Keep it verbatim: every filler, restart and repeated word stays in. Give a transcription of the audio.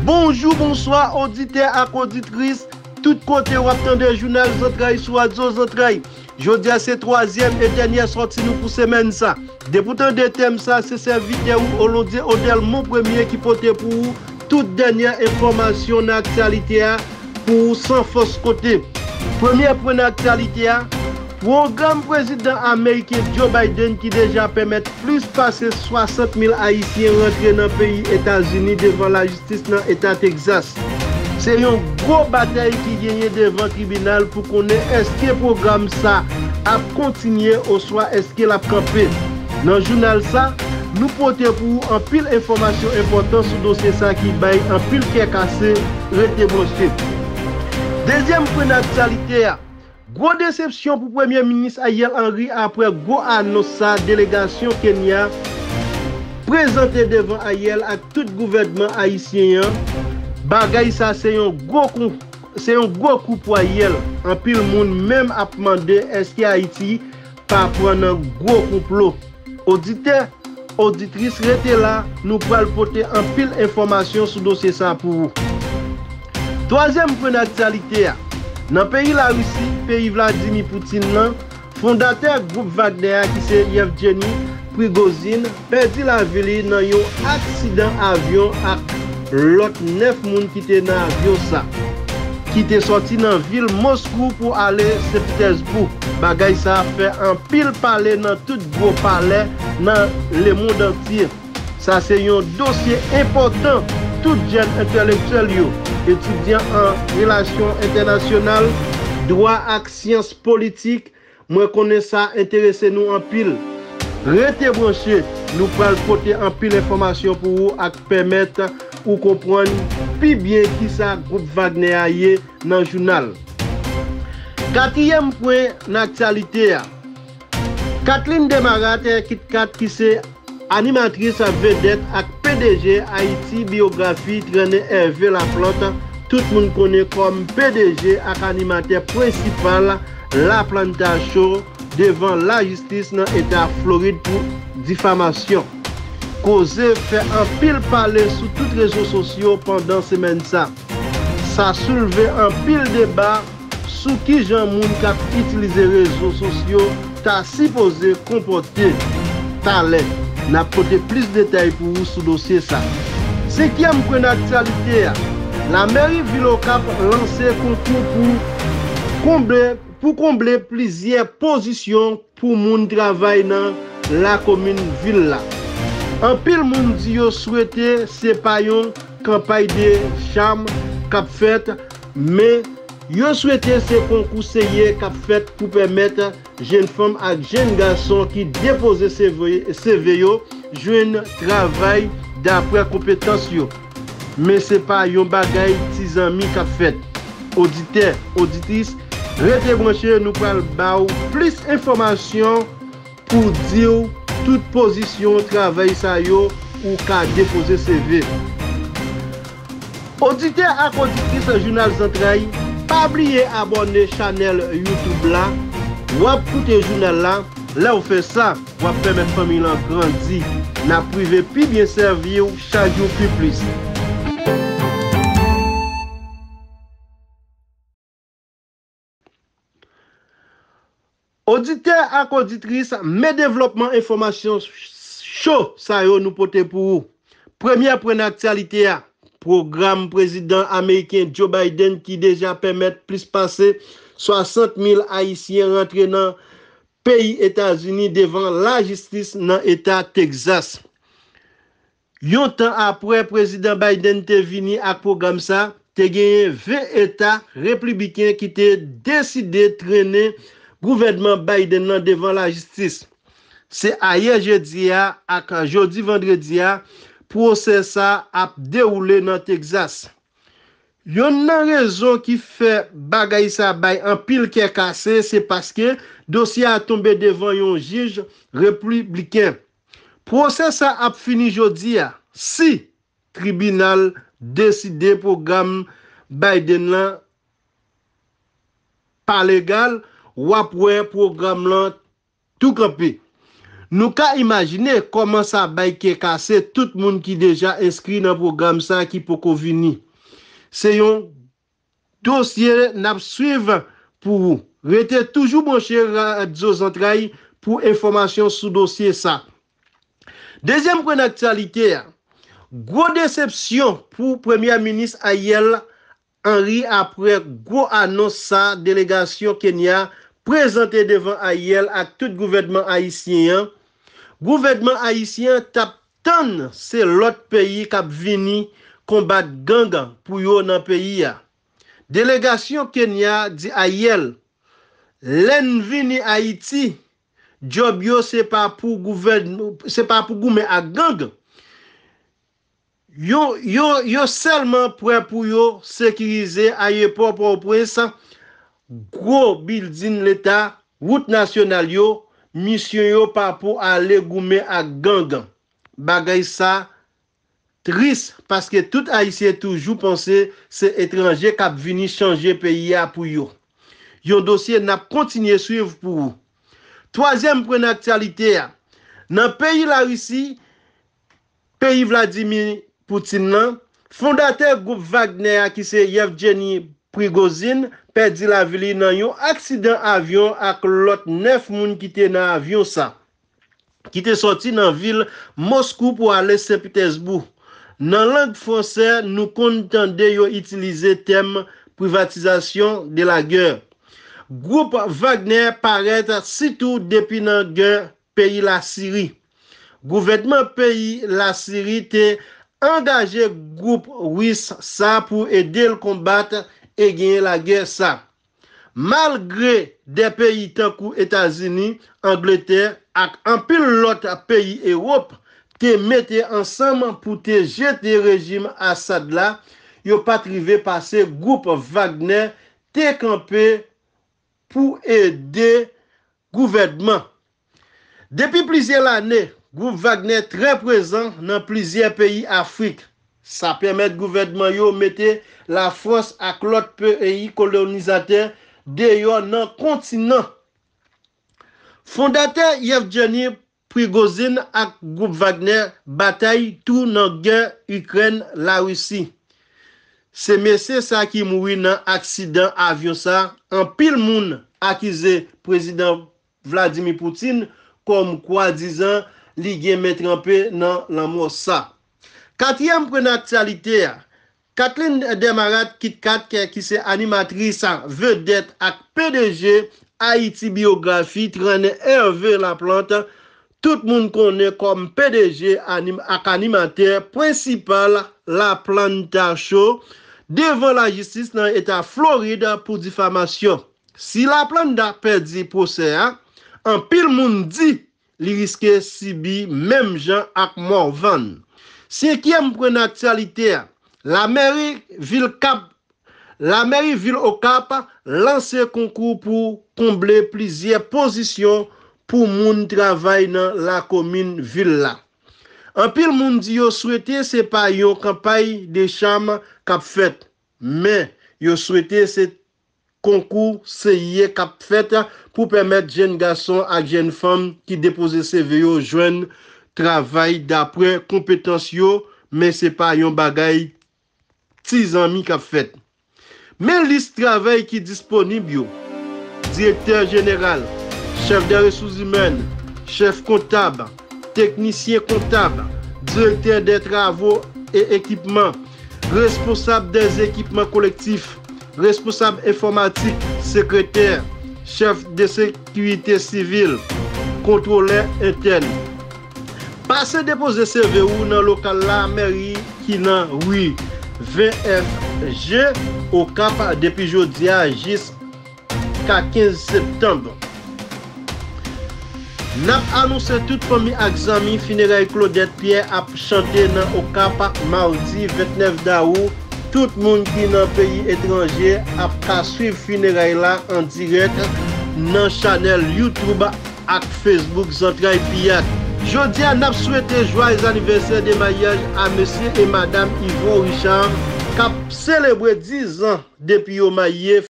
Bonjou, bonswa, oditè ak oditris. Tout kote w ap tande Jounal Zantray sou Radyo Zantray. Jodi a se twazyèm e dènyè sòti nou pou semèn sa. Depi w tande tèm sa, se sèvitè ou Olondye Odèl Mon Premye ki pote pou ou tout dènyè enfòmasyon nan aktyalite a pou ou san fòs kote. Premye pwen nan aktyalite a, pwogram prezidan ameriken Joe Biden ki deja pèmèt plis pase swasant mil Ayisyen rantre nan peyi Etazini devan lajistis nan eta Texas. Se yon gwo batay ki genyen devan tribinal pou konnen èske pwogram sa ap kontinye oswa èske l ap kanpe. Nan jounal sa, nou pote pou ou anpil enfòmasyon enpòtan sou dosye sa ki bay anpil kè kase. Rete branche. Dezyèm pwen nan aktyalite a, gwo desepsyon pou Premye Minis Ariel Henry apre gwo anons sa delegasyon Kenya prezante devan Ariel ak tout gouvènman ayisyen an. Bagay sa se yon gwo kou, se yon gwo kou pou Ariel. Anpil moun menm ap mande èske Ayiti pa pran nan gwo konplo. Oditè, oditris, rete la, nou pral pote anpil enfòmasyon sou dosye sa pou ou. Twazyèm pwen nan aktyalite a. Nan peyi Larisi, peyi Vladimir Putin nan, fondatè gwoup Wagner a ki se Yevgeny Prigozhin pèdi lavi li nan yon aksidan avyon ak lòt nèf moun ki te nan avyon sa, ki te sòti nan vil Moskou pou ale Sen Petèzbou. Bagay sa fè anpil pale nan tout gwo palè nan lemonn antye. Sa se yon dosye enpòtan tout jèn entèlektyèl yo, etidyan an relasyon entènasyonal, dwa ak syans politik. Mwen konnen sa enterese nou anpil. Rete branche, nou pral pote anpil enfòmasyon pou ou ak pèmèt ou konprann pi byen kisa gwoup Wagner a ye nan jounal. Katriyèm pwen nan aktyalite a. Kathleen Desmarais, Kit Kat, ki se animatris vedèt ak P D G Haïti Biographie, Trennen Hervé Laplante, tout moun konnen kòm P D G ak animatè prensipal Laplanta Show, devan lajistis nan eta Florid pou difamasyon. Koze fè anpil pale sou tout rezo sosyo pandan semèn sa. Sa soulve anpil deba sou kijan moun k ap itilize rezo sosyo ta sipoze konpòte talè. N ap pote plis detay pou ou sou dosye sa. Senkyèm pwen nan aktyalite a, lameri vil Okap lanse konkou pou konble, pou konble plizyè pozisyon pou moun travay nan lakomin vil la. Anpil moun di yo swete se pa yon kanpay de cham k ap fèt, men yo swete se konkou serye k ap fèt pou pèmèt jèn fanm ak jèn gason ki depoze C V, C V yo jwenn travay dapre konpetans yo. Men se pa yon bagay ti zanmi k ap fèt. Oditè, oditris, rete branche, nou pral ba w plis enfòmasyon pou di w tout pozisyon travay sa yo ou ka depoze C V. Oditè ak oditris Jounal Zantray, pa bliye abòne chanèl YouTube la. W ap koute jounal la. Lè w fè sa, w ap pèmèt fanmi lan grandi. N ap rive pi byen sèvi w chak jou pi plis. Oditè ak oditris, men devlòpman enfòmasyon cho sa yo nou pote pou ou. Premyè pwen nan aktyalite a, pwogram prezidan ameriken Joe Biden ki deja pèmèt plis pase swasant mil Ayisyen rantre nan peyi Etazini devan lajistis nan eta Texas. Yon tan apre Prezidan Biden te vini ak pwogram sa, te genyen ven eta repibliken ki te deside trennen gouvènman Biden nan devan lajistis. Se ayè jedi a ak jodi vandredi a pwosè sa ap dewoule nan Texas. Yonn nan rezon ki fè bagay sa bay anpil kè kase, se paske dosye a tonbe devan yon jij repibliken. Pwosè sa ap fini jodi a. Si tribinal deside pwogram Biden lan pa legal, w ap wè pwogram lan tou kanpe. Nou ka imajine kòman sa bay kè kase tout moun ki deja enskri nan pwogram sa ki poko vini. Se yon dosye n ap swiv pou ou. Rete toujou branche Radyo Zantray pou enfòmasyon sou dosye sa. Dezyèm pwen aktyalite a, gwo desepsyon pou Premye Minis Ariel Henry apre gwo anons sa delegasyon Kenya prezante devan Ariel ak tout gouvènman ayisyen an. Gouvènman ayisyen t ap tann se lòt peyi k ap vini konbat gang pou yo nan peyi a. Delegasyon Kenya di Ariel, lè n vini Ayiti, djòb yo se pa pou gouvèn, se pa pou goumen ak gang. Yo, yo, yo sèlman prè pou yo sekirize ayewopò Pòtoprens, gwo bilding leta, wout nasyonal yo, misyon yo pa pou ale goumen ak gang. Bagay sa tris paske tout Ayisyen toujou panse se etranje k ap vini chanje peyi a pou yo. Yon dosye n ap kontinye swiv pou ou. Twazyèm pwen aktyalite a, nan peyi Larisi, peyi Vladimir Putin nan, fondatè gwoup Wagner a ki se Yevgeny Prigozhin pèdi lavi li nan yon aksidan avyon ak lòt nèf moun ki te nan avyon sa, ki te sòti nan vil Moskou pou ale Sen Pitèsbou. Nan lang fransè, nou konn tande yo itilize tèm privatizasyon de la guerre. Gwoup Wagner parèt sitou depi nan gè peyi Lasiri. Gouvènman peyi Lasiri te angaje gwoup ris sa pou ede l konbat e genyen lagè sa. Malgre de peyi tankou Etazini, Angletè ak anpil lòt peyi Ewòp te mete ansanm pou te jete rejim Assad la, yo pa t rive pase gwoup Wagner te kanpe pou ede gouvènman. Depi plizyè lane, gwoup Wagner trè prezan nan plizyè peyi Afrik. Sa pèmèt gouvènman yo mete Lafrans ak lòt peyi kolonizatè deyò nan kontinan. Fondatè Yevgeny Prigozhin ak gwoup Wagner batay tou nan gè Ikrèn-Larisi. Se mesye sa ki mouri nan aksidan avyon sa, anpil moun akize Prezidan Vladimir Putin kòmkwa dizan li gen men tranpe nan lanmò sa. Katriyèm pwen aktyalite a, Kathleen Desmarattes Kitkat, ki se animatris vedèt ak P D G Haïti Biographie, trennen Hervé Laplante, tout moun konnen kòm P D G anim-, ak animatè prensipal Laplanta Show, devan lajistis nan eta Florid pou difamasyon. Si Laplanta pèdi pwosè a, anpil moun di li riske sibi menm jan ak Morvan. Senkyèm pwen nan aktyalite a, lamèri vil Kap, lamèri vil Okap lanse konkou pou konble plizyè pozisyon pou moun travay nan lakomin vil la. Anpil moun di yo swete se pa yon kanpay de cham k ap fèt, men yo swete se konkou serye k ap fèt pou pèmèt jèn gason ak jèn fanm ki depoze C V yo jwenn travay dapre konpetans yo, men se pa yon bagay ti zanmi k ap fèt. Men lis travay ki disponib yo: direktè jeneral, chèf de resous imèn, chèf kontab, teknisyen kontab, direktè de travo e ekipman, responsab de ekipman kolektif, responsab enfòmatik, sekretè, chèf de sekirite sivil, kontwolè entèn. Pase depoze C V ou nan lokal la mèri ki nan ri ven F G Okap depi jodi a jis ka kenz septanm. N ap anonse tout fanmi ak zanmi fineray Claudette Pierre ap chante nan Okap madi vennèf dawou. Tout moun ki nan peyi etranje ap ka swiv fineray la an dirèk nan chanèl YouTube ak Facebook Zantray Piyat. Jodi a, n ap swete jwayez anivèsè de maryaj a mesye e madanm Yvon Richard k ap selebre diz an depi yo marye.